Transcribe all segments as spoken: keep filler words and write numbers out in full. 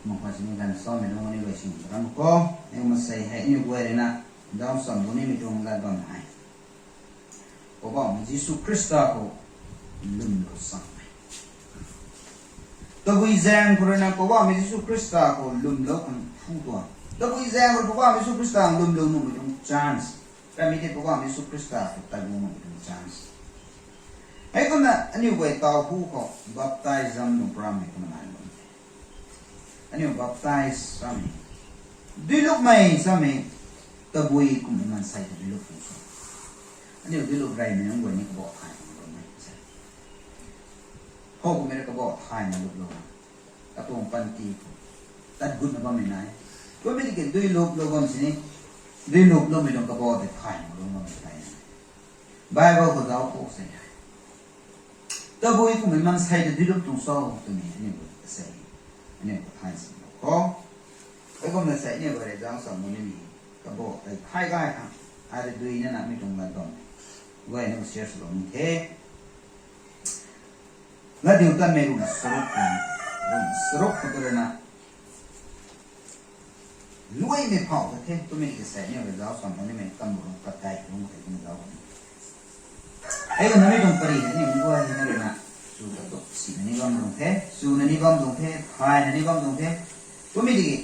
Mak kha sini ganv samei nunc ni guay sing ram khou, aniu maansei hei aniu guay rui na, dau sam bu nimei tuang lat bam hei, Poubauhmei Jisu Khrista khou lwmlou chang e. Tabui zaeng khou rui na Poubauhmei Jisu Khrista khou lwmlou khang phu tuang. Tabui zaeng khou rui Poubauhmei Jisu Khrista lwmlou nuhmei tuang chance. Ramei tei Poubauhmei Jisu Khrista khou tat bu nuhmei tuang chance. Hei kumna aniu guay taw hu khou baptism tuang program hei kumna nai bam the. Aniu baptize samei, duilupmei samei, tabui kummei maansei ta duilup tuang sa. Aniu duilup reymei nunc guay ni kabah thay mak lou mei sa. Hou kummei rui kabah thayna luplou na, katuang panty khou tat gutna bammei nai. Kummei tiki duiluplou bam sini, duiluploumei tuang kabah tei thay mak lou bammei tei. Bible khou zauc khou sei hei, tabui kummei maansei ta duilup tuang sa twmei aniu guay ta sei, aniu guay thay sini lou khou. Hei kumna sei aniu guay rui zauc sam bu nimei kabah tei thay gay khang, ai rui dui na na mi tuang lat bam guay na share swlou ni the. Latdiutatmei ruhna charuk, ruhna charuk khou tu rui na, luaimei phau ta the, twmei tiki sei aniu rui zauc sam bu nimei tam bu lung pat dai lung khou tei kumna zauc ni. Hei kumna mi tuang pari hei aniu guay na rui na, chu ta tu sina ni bam tuang the, chuna ni bam tuang the, thayna ni bam tuang the, twmei tiki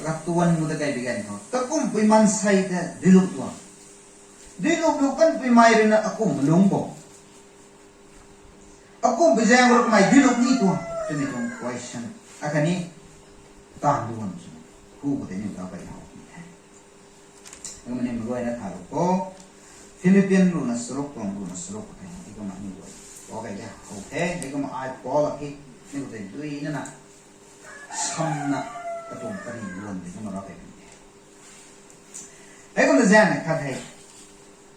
katuan mu ta kaibi ganv khou, takumpui maansei ta duilup tuang. Duiluplou kanpuimei rui na akum lungc bo. Akumpui zaeng rui kamei duilup ni tuang twmei tuang question akhatni taanv duan sw, hu khou tei aniu zauc kai how ni the. Kumna nimei guay na thalou khou, Philippian ruhna charuk tuang ruhna charuk khou tei, hei kumna aniu guay zauc kai how the, hei kumna ai Paul akhi, aniu khou tei dui na na, samna, katuang pari luan tei kumna rap kai ni the. Hei kumna zaeng na khat hei,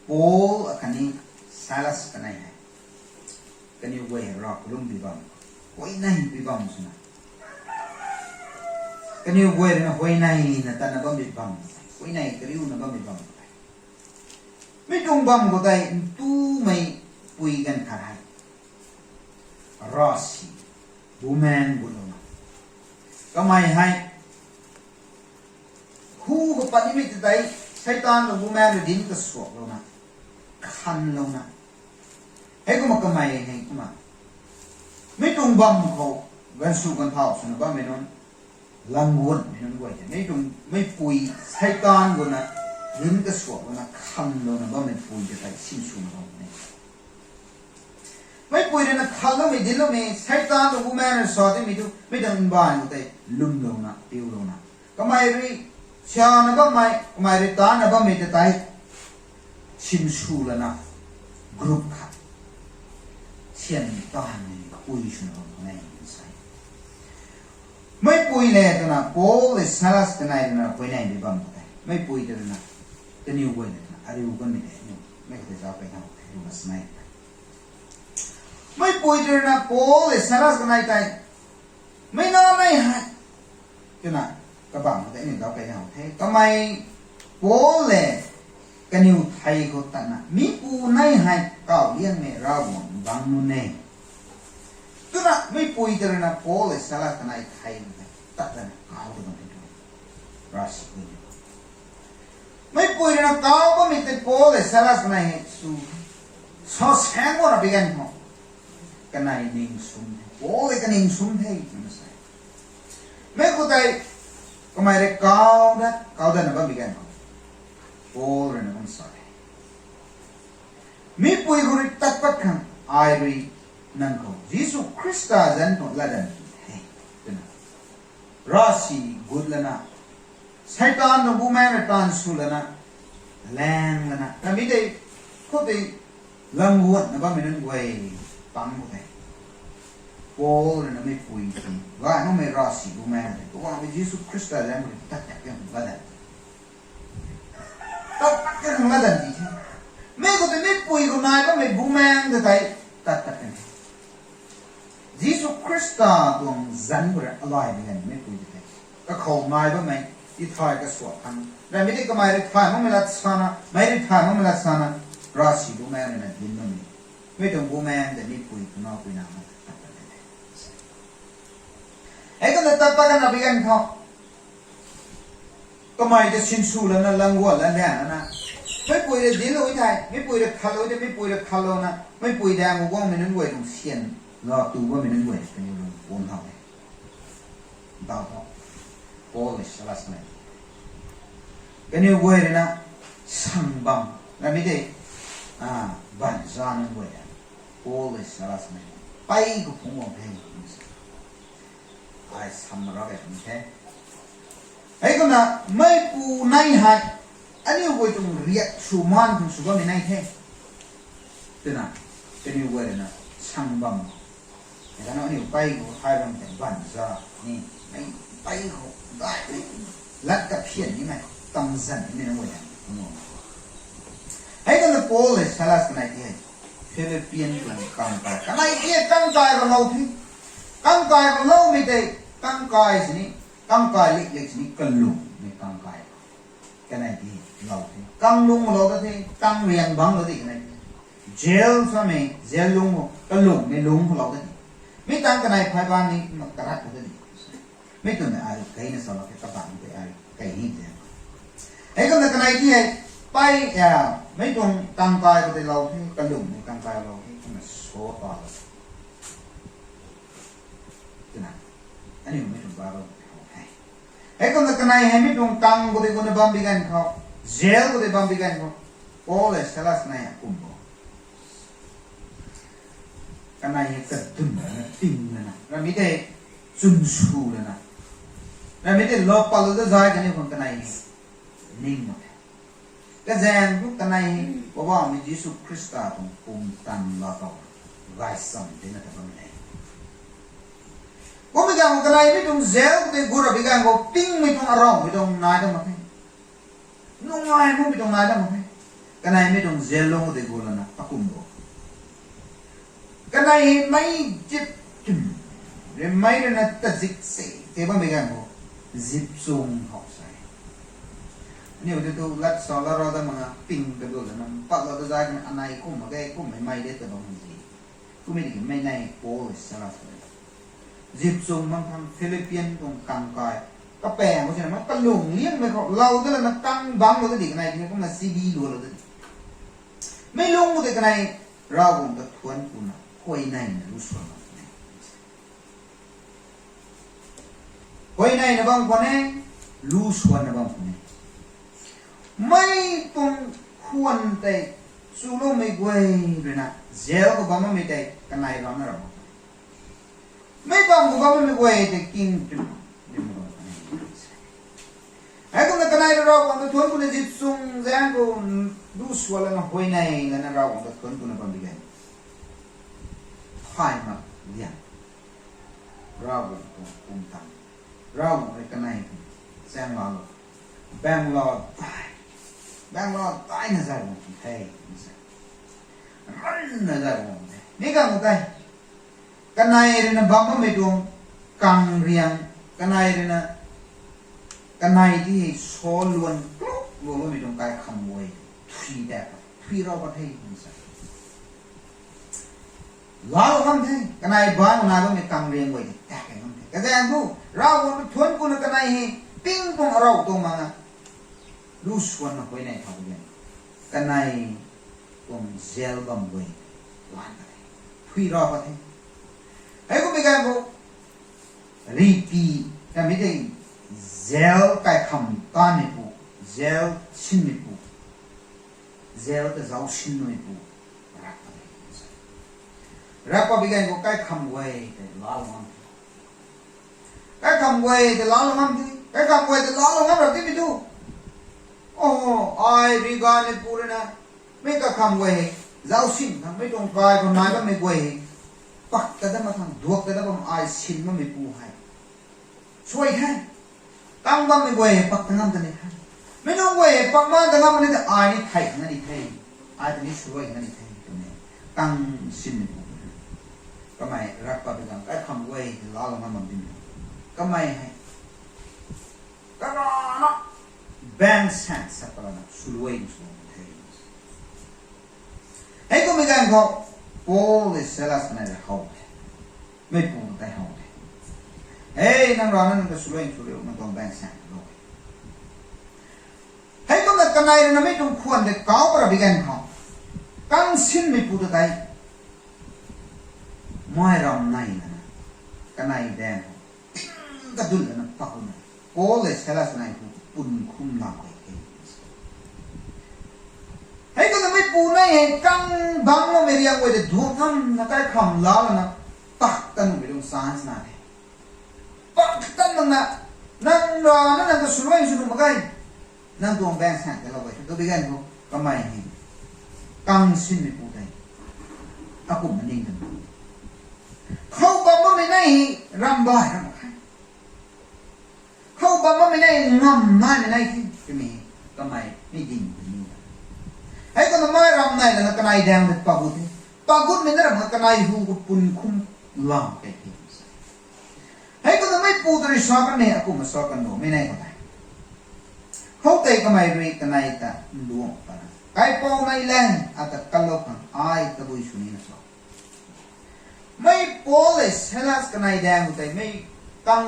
Paul akhatni Silas kanei hei, kaniw guay hei Rav kalum pi bam, huayney pi bam swna, kaniw guay rui na huayney na tatna bam pi bam, huayney kariuna bam pi bam. Mi tuang bam khou tei ntumei pui ganv khat hei, ravsic, bumaeng gutlouna, kamei hei hu khou pat nimei ta tei, Seitaan tuang bumaeng rui dinc kasuaklouna, khanlouna, hei kumna kamei hei kumna, mi tuang bam khou ganvsw ganvthau swna bammei nunc, langguanmei nunc guay tei, mi tuang, meipui, Seitaan guna dinc kasuaklouna, khanlouna bammei pui ta tei sinswna bam e. Meipui rui na khanloumei, dincloumei, Seitaan tuang bumaeng rui sa timei tu mi tuang mbaanv khou tei lwmlouna, piulouna, kamei rui syana bammei, kamei rui taanna bammei ta tei sinsw lana, group khat, syan taanvmei kapui swna bam khwan e sa. Meipui le twna Paul le Silas kanei rui na huayney pi bam khou tei, meipui ta rui na, kaniw guay le twna ariu kanmei tei aniu mei khou tei zauc kai how the, ruhna chanei tei, meipui ta rui na Paul le Silas kanei tei, mei na nei hei, twna, kabangc khou tei aniu zauc kai how the. Kamei, Paul le kaniw thei khou tatna, mipu nei hei kawliangmei Ravguangc bangc nunc e, twna meipui ta rui na Paul le Silas kanei thei khou tei tat lana kau ta bam e tu, ravsic pui ni. Meipui rui na kau bammei tei Paul le Silas kanei hei sw, sa saeng guna pi ganv khou, kanei ning sum the, Paul le kaning sum the twna sa. Mi khou tei, kamei rui kau dat, kau datna bammei ganv khou, Paul rui na kum sa the, mipui khou rui tat pat khang, ai rui nang khou Jisu Khrista zanc khou latdanv ti the, twna, ravsic gut lana, Seitaan tuang bumaeng rui taanv sw lana, laeng lana, kami tei, khoutei, langguanna bammei nunc guay pang khou tei, Paul rui na meipui ti, gay makmei ravsic bumaeng tei, Poubauhmei Jisu Khrista zanc khou rui tat tat kan latdanv, tat tat kan latdanv ti the. Mi khou tei meipui khou nai bammei bumaeng ta tei, tat tat kan the. Jisu Khrista tuang zanc khou rui alaymei ganv meipui ta tei, kakhou nai bammei, tithay kasuak khang, ramei tei kamei rui thay makmei lat sana, mei rui thay makmei lat sana, ravsic bumaeng rui na dinc bammei, mi tuang bumaeng tei meipui khou nai pui na ma ta tat tat kan the. Tat pat kan na bi gan khou, kamei ta sinsw lana langguan la lian lana, meipui rui dinlou thei, meipui rui khatlou thei, meipui rui khatlouna meipui daeng guangmei nunc guay tuang syan la tu bammei nunc guay kaniw lung guang thau e. Daw tho, Paul le Silas mei kaniw guay rui na sang bam, ramei tei, a, banza nunc guay ta Paul le Silas mei pei khou phungc guang the. Ai sam ra kei tuang the. Hei kumna, meipui nai hei aniu guay tuang riak sw maan tuang sw bammei nai the twna kaniw guay rui na sang bam. Hei kumna aniu pei khou thay bam tei banza ni, mei pei khou gay ni, lat kaphian nimei, tamzan nimei nunc guay ta. Hei kumna Paul le Silas kanei ti hei Philippian tuang kangkai, kanei ti hei kangkai ralou the. Kangkai raloumei tei, kangkai sini, kangkai lik lik sini kalungmei kangkai. Kanei ti lou the, kanglung lou ta the, kangriang bangclou di kanei ti. Jail samei jail lung khou, kalungmei lung khou lou ta di. Mi tangv kanei phay bam ni karat khou ta di. Mi twmei ai keina salou the, kabangc tei ai kei ni te. Hei kumna kanei ti hei, pei, a, mei tuang kangkai khou tei lou the, kalungmei kangkai lou the, kumna so ta lou twna aniu mei tuang Bible khou how the. Hei kumna kanei hei mi tuang tangv khou tei kumna bam bi gan khou, jail khou tei bam bi gan khou, Paul le Silas nai akum bo. Kanei hei kadun lana, ting lana, ramei tei chwn sw lana, ramei tei lou patlou ta zay kaniw khang kanei hei ning mak the. Kazaeng thu kanei hei Poubauhmei Jisu Khrista tuang pumtan laa tow, gaychamv tina ta bammei e. Kummei ganv khou kanei mi tuang jail khou tei gu ra bi ganv khou pingmei tuang arawmei tuang nai dam mak khe. Nungai makmei tuang nai dam mak khe. Kanei mi tuang jail lung khou tei gu lana akum bo. Kanei hei mei zip twm, rui mei rui na tazik se tei bammei ganv khou, zip chung khou sa e. Aniu tei thu lat sa la ra dam mak na, ping kadu lana patlou ta zay kan anei kum mak ge, kummei mei de ta bam zi. Kummei tiki mei nei Paul le Silas zip chung mang khang Philippian tuang kangkai, kapaeng khou sina mei kalung liangmei khou lou ta lana kang bangclou ta di kanei ti, kumna sibi lualou ta di. Mei lung khou tei kanei Ravguangc ta thuanc kuna huayneina lu swan bam khwan e. Huayneina bam khwan e, lu swanna bam khwan e. Mei tuang khwan tei chuloumei guay rui na, jail khou bam bammei tei kanei rana ra bam khwan e. Mei bam khou bam bammei guay tei king twm, twm bam khwan e. Hei kumna kanei rui Ravguangc ta thuanc kuna zip chung zaeng khou lu swan lana huayney lana Ravguangc ta thuanc kuna bam bi gan, thay mak liang, Ravguangc tuang pumtan, Ravguangc rui kanei khang chaeng laalou, bangla dai, bangla daina zay guang the, mi se, ranna zay guang the. Mi ganv khou tei kanei rui na bam bammei tuang kangriang, kanei rui na, kanei ti hei sa luan kluk luan bammei tuang kaikham guay thui ta, thui rau pat the, mi se. Laalou ngam the, kanei baanc nai bammei kangriang guay tei tak kei ngam the. Kazaeng thu, Ravguangc ta thuanc kuna kanei hei ping tuang arow tuang mak na, lu swanna huayney thau bi gan, kanei tuang jail bam guay lan pat the, thui rau pat the. Hei kummei ganv khou, ripi, kamei tei jail kaikham taanmeipu, jail sinmeipu, jail ta zauc sinmeipu, rap pat the. Rap pat bi gan khou kaikham guay tei laalou ngam the. Kaikham guay tei laalou ngam the. Kaikham guay tei laalou ngam rap timei thu, o, ai rui ganmeipu rui na, mei kaikham guay hei zauc sin khang, mei tuang kai khou nai bammei guay hei pak ta dat mak khang, duak ta dat bam ai sin bammeipu hei suai the. Tang bammei guay hei pak ta ngam ta ni the. Meic nunc guay hei pak maan ta ngam ni ta ai ni thei na ni the. Ai ta ni suai na ni the twmei, tang sinmeipu, kamei rap pat bi gan kaikham guay tei laalou ngam bam timei, kamei hei karana bang san sat pat lana swluai sw the. Hei kummei ganv khou, Paul le Silas kanei rui how the, meipu tei how the. Hei nang rana nang ta swluain sw riu, nang tuang bank sang lo. Hei kumna kanei rui na mei tuang khwan de kau para bi gan khou, kang sinmei pu ta tei, mei ram nai lana, kanei daeng khou, ting kadun lana pak na, Paul le Silas kanei hu pun khum lam kei the. Hei kumna mei pu nai hei kang bam na mei riang guay de duak ngam na kai kham la lana, pak ta nuhmei tuang chance na the. Pak tan mak na, nang rana nang ta swluain sw nuh mak ge, nang tuang bank sang ta lou ge, tu bi gan khou kamei hei, kang sinmei pu tei, akumna ning tan. Khou bam bammei nai hei, ram bai ram khe. Khou bam bammei nai ngam naimei nai the, twmei kamei mi ding tei ni. Hei kumna mei ram nai lana kanei daeng de pagut the. Pagutmei na ram kanei hu khou pun khum lam kei the. Hei kumna mei pu ta rui sa kan e, akumna sa kan lo, mei nai khou tei. Khoutei kamei rui kanei ta nduang pana, kaipouc nai lang, ata kalou khang ai tabui sw nina cho. Mei Paul le Silas kanei daeng khou tei mei kang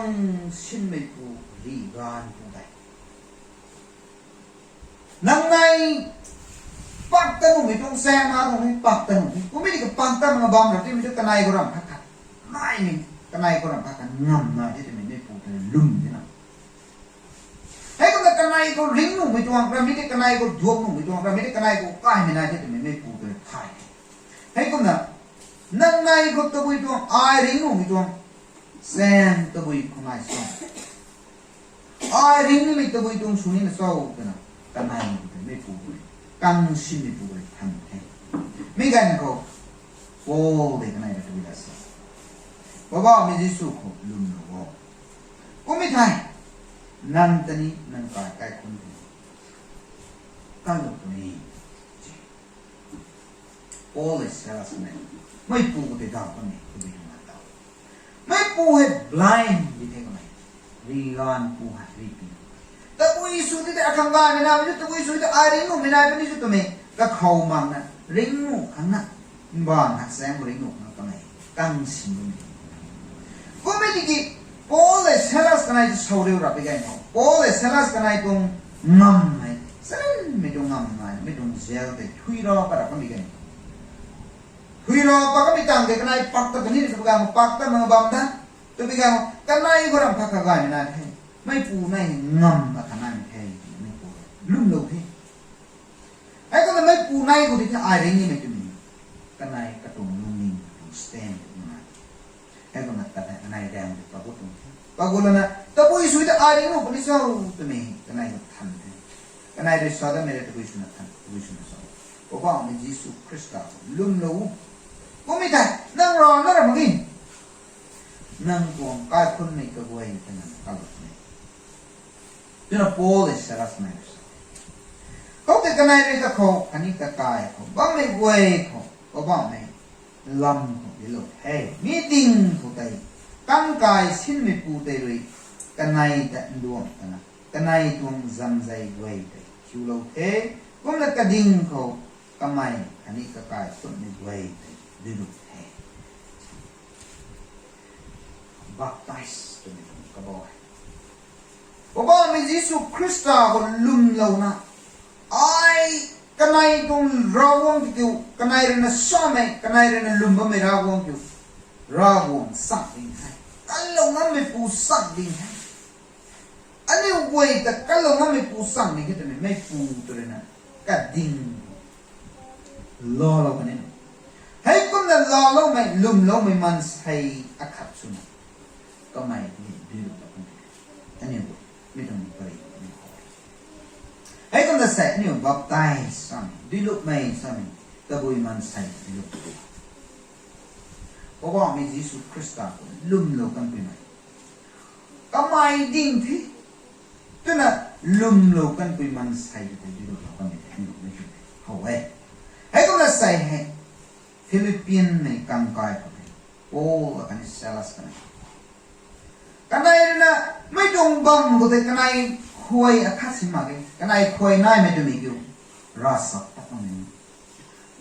sinmei pu, ri ganv pu tei, nang nai pak ta nuhmei tuang chaeng na tuang mei pak ta nuh the. Kummei di kapak ta mak bam ra timei tu kanei khou ram khat khat naimei, kanei khou ram khat khat ngam nai the twmei mei pu ta lum tina. Hei kumna kanei khou ring nuhmei tuang, rammei tei kanei khou duak nuhmei tuang, rammei tei kanei khou kaimei nai the twmei mei pu ta thay. Hei kumna, nang nai khou tabui tuang, ai ring nuhmei tuang, chaeng tabui khou nai sa, ai ring nimei tabui tuang sw nina cho twna, kanei khou tei mei pu rui, kang sinmei pu rui than the. Mi ganv khou, Paul de kanei ra tabui la sa, Poubauhmei Jisu khou lwmlou o. Kummei thei, nang ta ni nang kai kaikhunc tei kalou puni. Paul le Silas ne, mei pu khou tei daw kamei tabui tuang na daw. Mei pu hei blind di the kamei. Ri ganv pu hei ri pi. Tabui sw di tei akhang gaymei na, mei tu tabui sw di tei ai ring nuhmei nai puni sw twmei kakhou makna, ring nuh khang na, mbaanv haksaeng ring nuh khang kamei kang sin bammei. Kummei tiki, Paul le Silas kanei ta sau riu rap bi gan khou, Paul le Silas kanei tuang ngam hei, sarinmei tuang ngam nai, mei tuang jail tei thuy ra pat rap kamei gan khou, thuy ra pat kamei tang de kanei pak ta puni sw bi gan khou, pak ta mak bam ta, tu bi gan khou kanei khou ram khat khat gaymei nai the. Mei pu nai hei ngam akhat naimei the, mei pu lwmlou the. Hei kumna mei pu nai khou di the ai ring nimei twmei, kanei katuang lungning tuang stand twna. Hei kumna kanei daeng tei pagut tuang the. Pagut lana, tabui sw di tei ai ring nuh puni cho twmei kanei khou than the. Kanei rui sa datmei rui tabui swna than, tabui swna sa, Poubauhmei Jisu Khrista khou lwmlou. Kummei thei, nang rana ra mak ge, nang tuang kaikhunmei kaguay ta nang kalou puni, twna Paul le Silas mei rui sa. Khoutei kanei rui kakhou khatni kakai khou bammei guay khou Poubauhmei lam khou dilou the. Mi ding khou tei, kang kai sinmei pu tei rui kanei ta nduang pana, kanei tuang zamzei guay tei thiulou the. Kumna kading khou kamei khatni kakai khunmei guay tei duiluk the. Baptize twmei tuang kabau hei, Poubauhmei Jisu Khrista khou lwmlouna, ai kanei tuang Ravguangc kiu, kanei rui na samei, kanei rui na lwm bammei Ravguangc kiu, Ravguangc chang ding the. Kalou ngammeipu chang ding the. Aniu guay ta kalou ngammeipu chang ding the twmei meipu tw rui na, kading laalou kan e. Heikumna laaloumei, lwmloumei maansei akhat swna kamei ni duiluk ta kan e. Aniu guay, mi tuang pari ni khou, heikumna sei aniu baptize samei, duilukmei samei, tabui maansei duiluk. Poubauhmei Jisu Khrista khou lwmlou kanpuimei, kamei ding the twna lwmlou kanpui maansei tei duiluklou kanmei the, aniu mei sw how e. Heikumna sei hei, Philippianmei kangkai khou tei, Paul akhatni Silas kanei, kanei rui na, mei tuang bam khou tei kanei khuay akhat si mak ge, kanei khuay naimei twmei kiu, ravchap ta kanmei,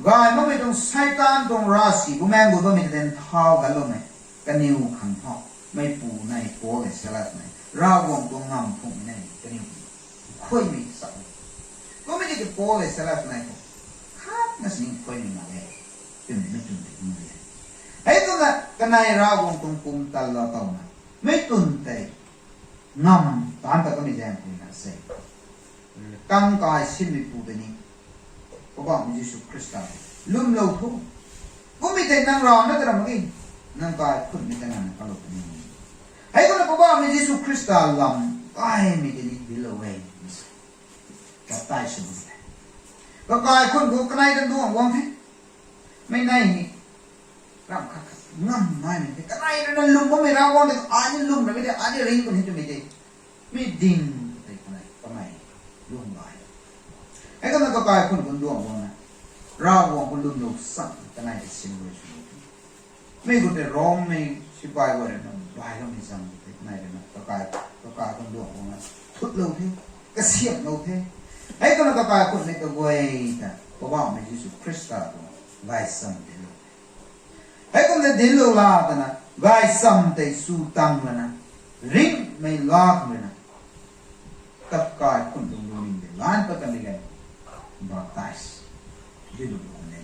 gay makmei tuang Seitaan tuang ravsic bumaeng gut bammei ta den thau ganloumei, kaniw khang thu, meipu nei Paul le Ravguangc tuang ngam phungmei na kaniw khuaymei sa. Kummei tiki Paul le Silas nai khou khatna sini khuaymei na e. Twmei mei twn tei kum e. Hei twna kanei Ravguangc tuang pumtan lou tawna mei twn tei ngam taanc ta kamei zaeng khou na se. Kang kai sinmei pu tei ni Poubauhmei Jisu Khrista lwmlou tho. Kummei tei nang rana ta ram mak ge, nang kaikhunhmei ta nang kalou puni. Hei kumna Poubauhmei Jisu Khrista lam kaimei tei ni dinclou e. Baptize sw e. Kakaikhun khou kanei ta duang guang the. Mei nei ni ram khat khat ngam naimei the. Kanei rui na lwm bammei Ravguangc tei ai ni lwm ramei tei, ai ni ring puni twmei tei mi ding tei kanei kamei lwm gay. Hei kumna kakaikhun khou duang guangna Ravguangc khou lwmlou san kanei tei sin rui sw. Mei khou tei Rommei sipai guay rui na bailoumei zang tei kanei rui na kakai, kakai khou duang guangna thutlou the, kasiamhlou the. Hei kumna kakaikhunmei kaguay ta Poubauhmei Jisu Khrista tuang gaychamv dinclou. Hei kumna dinclou la tana gaychamv tei sw tang lana ringhmei la khang rui na kakaikhun tuang lungning tei lan pat kan ri gan baptize dinclou kan e.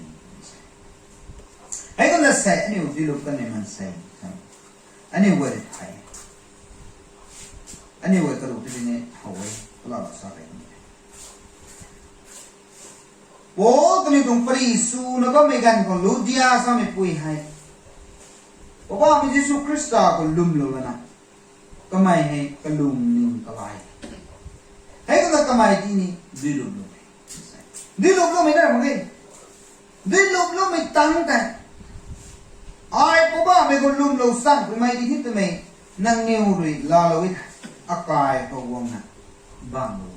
Hei kumna sei aniu dinclou kanmei maansei aniu guay rui thay. Aniu guay karu tei ni how e, kalala sa rei kan e. Paul kaniw tuang pary swna bammei ganv khou Ludia samei pui hei Poubauhmei Jisu Khrista khou lwmlou lana kamei hei kalungning kalai. Hei kumna kamei tei ni duilumlou e. Duilumloumei na ram mak ge. Duilumloumei tang tei ai Poubauhmei khou lwmlou sang twmei di thi twmei nangniw rui laalou e the. Akai khou guangna bamlou.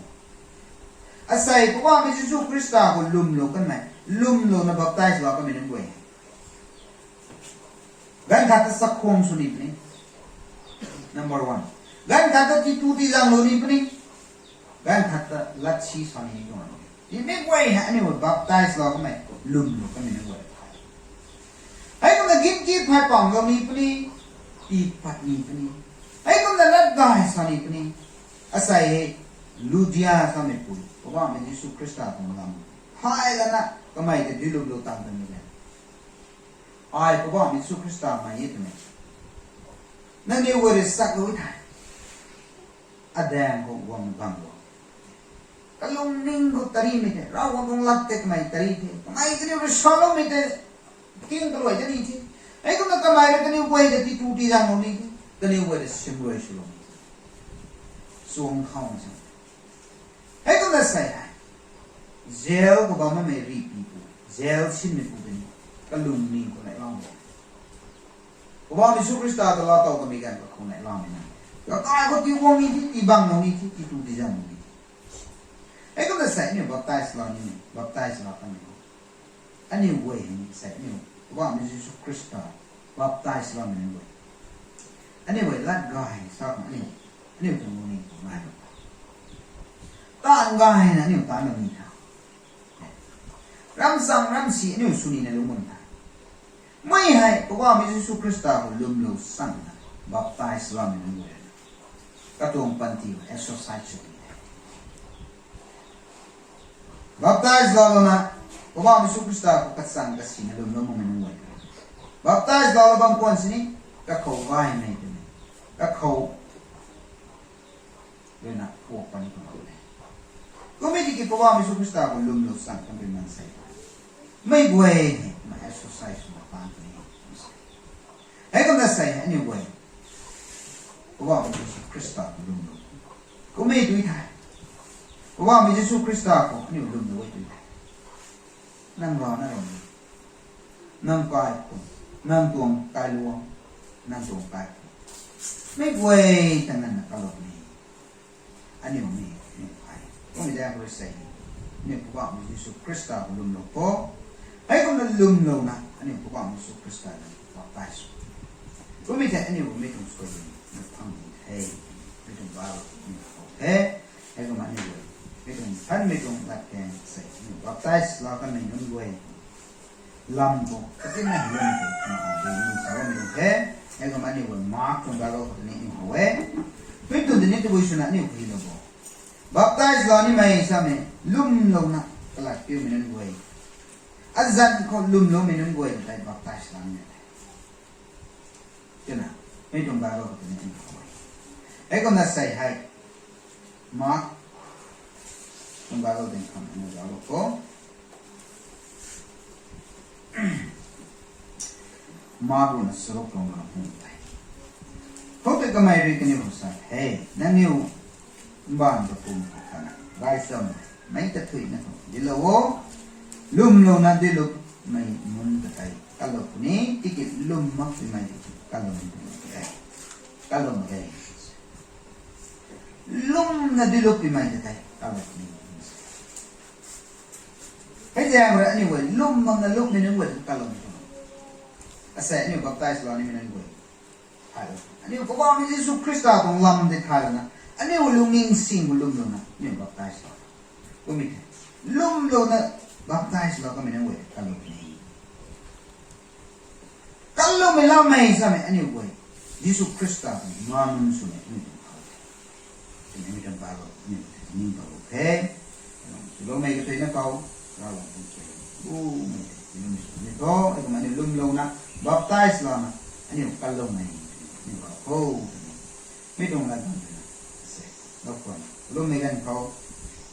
Asei Poubauhmei Jisu Khrista khou lwmlou kanmei, lwmlouna baptize lou kanmei nunc guay ganv khat ta chakhwang sw ni puni. Number one. Ganv khat ta titu tizaenglou ni puni. Ganv khat ta latsi sa ni tuang. Mei guay hei aniu baptize lou kanmei, lwmlou kanmei nunc guay. Hei kumna ginki phay pamlou ni puni, tii pat ni puni. Hei kumna lat gay sa ni puni. Asei hei Ludia samei pui Poubauhmei Jisu Khrista tuang lam thay lana kamei tei duilumlou tang twmei e. Ai Poubauhmei Jisu Khrista mei e twmei nangniw guay rui saklou e the. Adaeng khou guang bam guang, kalungning khou tarimei tei, Ravguangc tuang lat tei kamei tari the, kamei kaniw rui saloumei tei king kaluai ta ni the. Hei kumna kamei rui kaniw guay ta titu tizaenglou ni the, kaniw guay ta simrui swlou ni the. Chuang khou na sa. Hei kumna sei hei jail khou bam bammei rihpui pu, jail sinmei pu tei ni kalungning khou neihloumei, Poubauhmei Jisu Khrista ta laatow kamei ganv kakhou neihloumei na, kakai khou tii guang ni the, tii bangmei ni the, titu tizaenglou ni the. Hei kumna sei aniu baptize lou ni, baptize lou kanmei aniu guay hei ni sei aniu Poubauhmei Jisu Khrista baptize loumei nunc guay, aniu guay lat gay sa khang aniu, aniu tuang lungning khou nai lou, taanv gayna aniu taanclou ni tha. Ramcham ramsi aniu sw nina lungc bam the. Mei hei Poubauhmei Jisu Khrista khou lwmlou sanna baptize loumei nunc guay rui na katuang panty khou exercise sw ni the. Baptize lou louna Poubauhmei Jisu Khrista khou kachang kasina lwmlou makmei nunc guay, baptize lou lou bam khwan sini kakhou gaymei twmei, kakhou rui na puak puni tuang e. Kummei tiki Poubauhmei Jisu Khrista khou lwmlou san kanmei maansei mei guay hei kumna exercise swna taanc puni e. Hei kumna sei aniu guay Poubauhmei Jisu Khrista khou lwmlou, kummei tu the. Poubauhmei Jisu Khrista khou aniu lwmlou e tu the. Nang rana ram ni, nang kaikhun, nang tuang kailuang, nang tuang kaikhun, mei guay ta nganvna kalou ni. Aniu ni, aniu hei kummei zaeng khou rui sei, aniu Poubauhmei Jisu Khrista khou lwmlou kho. Hei kumna lwmlouna aniu Poubauhmei Jisu Khrista na baptize sw, kummei thei aniu mei tuang suaihiam na phang ni the. Mei tuang Bible ni how the. Hei kumna aniu mei tuang thanmei tuang latkaeng sei aniu baptize lou kanmei nunc guay lam khou katinna hei lwm the, kumna hei ni sa bammei tuang the. Hei kumna aniu guay Mark tuang Bible khou tei ni aniu how e. Mei tuang ni tabui swna aniu khuilou bo. Baptize lou nimei samei lwmlouna kalat piumei nunc guay, azanc khou lwmloumei nunc guay tei baptize lou nimei tei twna, mei tuang Bible khou tei ni aniu khou e. Heikumna sei hei, Mark tuang Bible ding khang aniu zauclou kho. Mark ruhna charuk tuang lam hei tei, khoutei kamei rui kaniw khou sa the, nangniw mbaanv kapwm khou thana gaychamv meic kathuicna khou dinclou o. Lwmlouna duilummei nunc ta tei kalou puni, tiki lwm makmei ta kaloumei tuang e, kalou mak ge. Lwmna duilummei ta tei kalou puni. Hei zaeng rui aniu guay lwm makna lwmmei nunc guay ta kaloumei tuang, asei aniu baptize lou nimei nunc guay thaylou, aniu Poubauhmei Jisu Khrista tuang lam tei thaylouna, aniu lungning sing khou lwmlouna aniu baptize lou. Kummei the, lwmlouna baptize lou kamei nunc guay ta kalou puni. Kaloumei lamei samei aniu guay Jisu Khrista tuang ma nunc swmei aniu tuang khou the. Twmei mi tuang Bible aniu tei ningtowlou the. Swloumei kathuicna khou, Ravguangc tuang suaihiam bumei tei lwm sw ni tho. Heikumna aniu lwmlouna baptize louna aniu kaloumei aniu bau kho twmei mi tuang lat bam twna, asei, lou khwan swloumei ganv khou,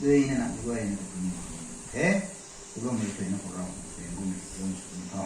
duina na guayna ta puni the. Swloumei kathuicna khou Ravguangc tuang suaihiam bumei tei lwm sw ni tho.